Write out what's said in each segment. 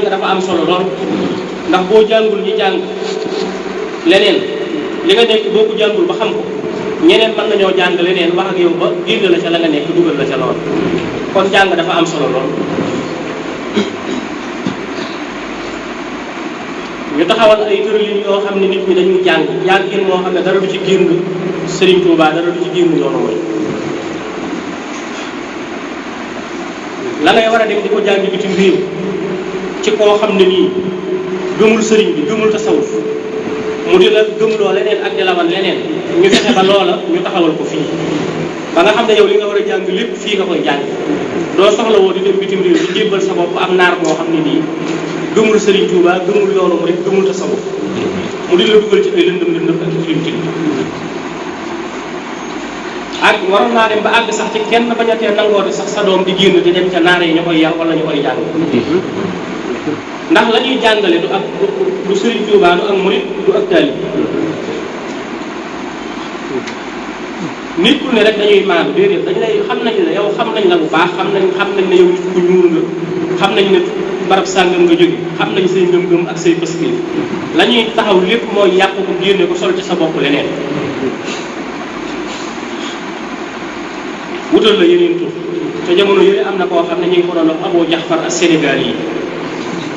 dafa am solo lool ndax boo jàngul ñi jàng leneen li nga nekk boo ko jàngul ba xam ko ñeneen mën nañoo jàng leneen wax ak yow ba génn la ca la nga nekk dugal la ca lool kon jàng dafa am solo lool. ñu taxawal ay tëralin yoo xam ne nit ñi dañuy jàngin moo xam ne dara du ci génn Serigne Touba dara du ci génn yoonu mooy la ngay war a dem di ko jàng bitim réew ci koo xam ne nii gëmul sëriñ bi gëmul tasawuf mu di la gëmloo leneen ak di la wan leneen ñu fexe ba loola ñu taxawal ko fii ba nga xam ne yow li nga war a jàng lépp fii nga koy jàng doo soxla woo di dem bitim réew di jébbal sa bopp am naar boo xam ne nii gëmul sëriñ Touba gëmul yoonu mu rek gëmul tasawuf mu di la dugal ci ay lëndëm ak tilim tilim ak waroon naa dem ba àgg sax ci kenn bañ a tee nangoote sax sa doom di génn di dem ca naare yi ñu koy yar wala ñu koy jàng ndax la ñuy jàngale du ak du Sëriñ Tuubaa du ak murit du ak taalib nekkul ne rek dañuy maandu déedéet dañ lay xam nañ la yow xam nañ la bu baax xam nañ ne yow nit ku ñuul nga xam nañ ne barab sàngam nga jóge xam nañ say ngëm-ngëm ak say pëskil la ñuy taxaw lépp mooy yàq ko génne ko sol ci sa bopp leneen wutal la yeneen tur te jamono yële am na koo xam ne ñu ngi ko doon wax Abou Jaxfar ak Sénégal yi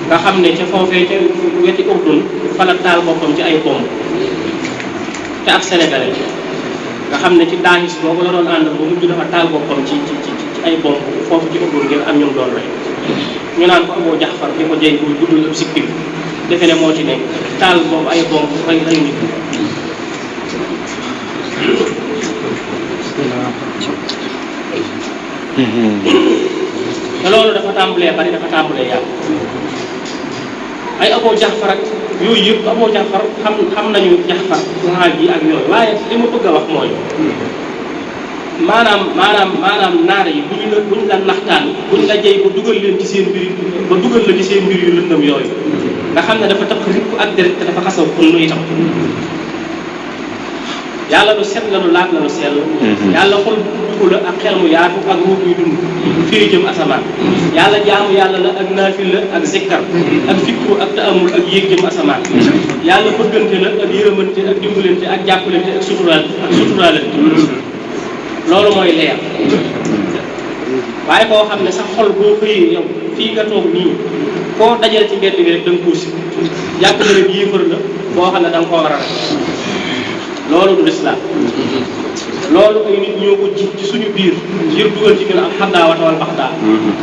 nga xam ne ca foofee ca weti Urdun fa la taal boppam ci ay bomb te ab Sénégalais nga xam ne ci daangis boobu la doon àndal ba mujj dafa taal boppam ci ay bomb foofu ci Urdun ngir am ñoom doon rey ñu naan ko Abou Jaxfar di ko jey bu guddul ab sikkim defe ne moo ci nekk taal boobu ay bomb rey nit te loolu dafa tàmbalee bari dafa tàmbalee yàlla ay Abou Jaxfar ak yooyu yëpp Abou Jaxfar xam nañu Jaxfar waaj yi ak yooyu waaye li ma bëgg a wax mooy maanaam naar yi buñ la naxtaan buñ la jey ba dugal leen ci seen mbir ba dugal la ci seen mbir yu lëndëm yooyu nga xam ne dafa tax ripp ak deret te dafa xasaw xunnu itam yàlla lu set la lu laat la lu sell yàlla xol dugg la ak xel mu yaatu ak ruux yu dund fii jëm asamaan yàlla jaamu yàlla la ak naafil la ak zikkar ak fikru ak taamul ak yéeg jëm asamaan yàlla bëggante la ak yërëmante ak dimbalante ak jàppalante ak suturaalante loolu mooy leer waaye koo xam ne sax xol boo xëyee yow fii nga toog nii koo dajal ci mbedd bi rek da nga kuusi jàpp na rek yéefar la boo xam ne da nga koo war a rek loolu du lislaam loolu ay nit ñoo ko ji ci suñu biir ngir dugal ci gën a am xaddaawata wal baxdaa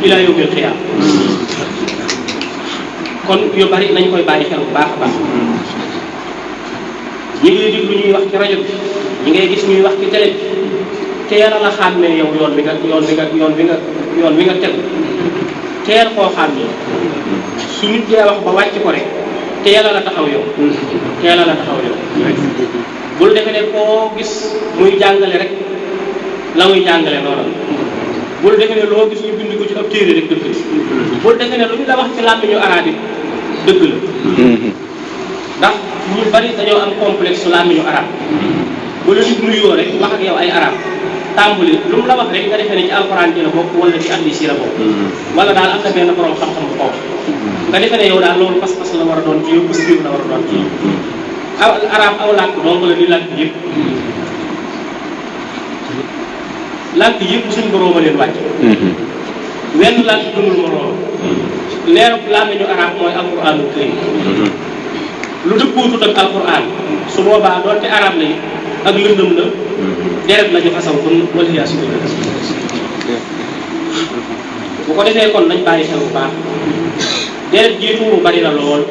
ilaa yawmil qiyaama kon yu bari nañ koy bàyyi xel bu baax a baax ñi ngi déglu ñuy wax ci rajo bi ñi ngay gis ñuy wax ci télé bi teel a la xàmmee yow yoon bi nga tegu teel koo xàmmee su nit dee wax ba wàcc ko rek teel a la taxaw yow bul defe ne koo gis muy jàngale rek la muy jàngale loolu bul defe ne loo gis ñu bind ko ci ab téere rek dëgg la bul defe ne lu ñu la wax ci làmmiñu araab yi dëgg la ndax ñu bari dañoo am complexe su làmmiñu arab bu la nit nuyoo rek wax ak yow ay arab tàmbali lu mu la wax rek nga defee ne ci alxuraan ji la bokk wala ci hadiis yi la bokk wala daal am na benn borom xam-xam bu kaw nga defee ne yow daal loolu pas-pas la war a doon ci yow positif la war a doon ci yow aw arab aw làkk donc la ni làkk yëpp làkk yëpp suñ borom a leen wàcc wenn làkk gënul moroom leeru làmmiñu arab mooy alxuraanul karim lu dëppootut ak alxuraan su boobaa doonte arab la ak lëndëm la deret la ñu fasaw kon wala yaa suñu bu ko defee kon nañ bàyyi xel bu baax deret ji tuuru bari na lool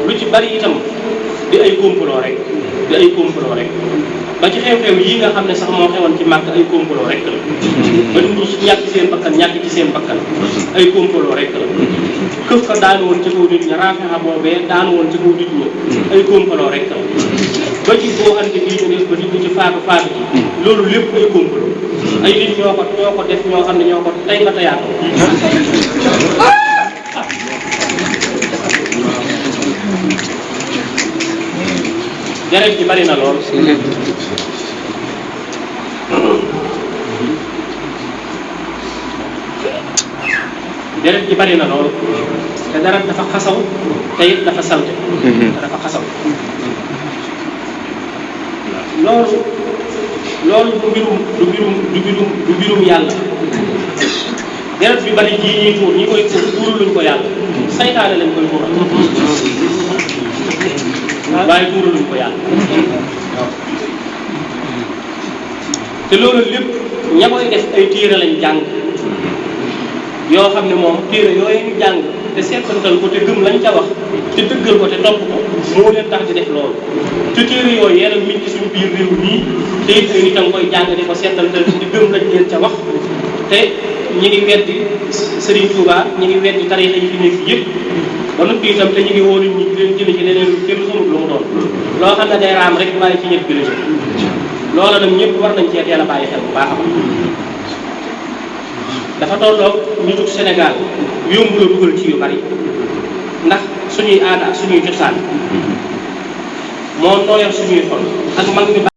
lu ci bari itam di ay complot rek ba ci xew-xew yi nga xam ne sax moo xewoon ci màkk ay complot rek la ba nit ñi ñàkk ci seen bakkan ay complot rek la këf ka daanu woon ci kaw nit ñi rafexa boobee daanu woon ci kaw nit ñi ay complot rek la ba ci boo xamante bii ñu def ba nit ñi ci faatu ji loolu lépp ay complot ay nit ñoo ko def ñoo xam ne ñoo ko tey nga tayaatoo deret ji bari na lool deret ji bari na lool te dara dafa xasaw te it dafa salte te dafa xasaw loolu du mbirum yàlla deret bi bari ji ñuy tuur ñi koy tuur luñ ko yàlla saytaane lañ koy tuural waaye tuuraluñ ko yàlla te loolu lépp ña koy def ay téere lañ jàng yoo xam ne moom téere yooyu ñu jàng te seetantal ko te gëm lañ ca wax te dëggal ko te topp ko moo leen tax di def loolu te téere yooyu yéen a ngi ci suñu biir réew nii te it ay nit a ngi koy jàng di ko seetantal di gëm lañ leen ca wax te ñi ngi weddi Serigne Touba ñi ngi weddi tarixa yi fi nekk yëpp ba noppi itam te ñu ngi woo nit ñi di leen jënd ci leneen lu kenn xamul lu mu doon loo xam ne day raam rek bàyyi ci ñëpp bi la loola nag ñëpp war nañ cee teel a bàyyi xel bu baax a baax dafa tolloog nituk Sénégal yomb la dugal ci yu bari ndax suñuy aada ak suñuy cosaan moo nooyal suñuy xol ak mag ñu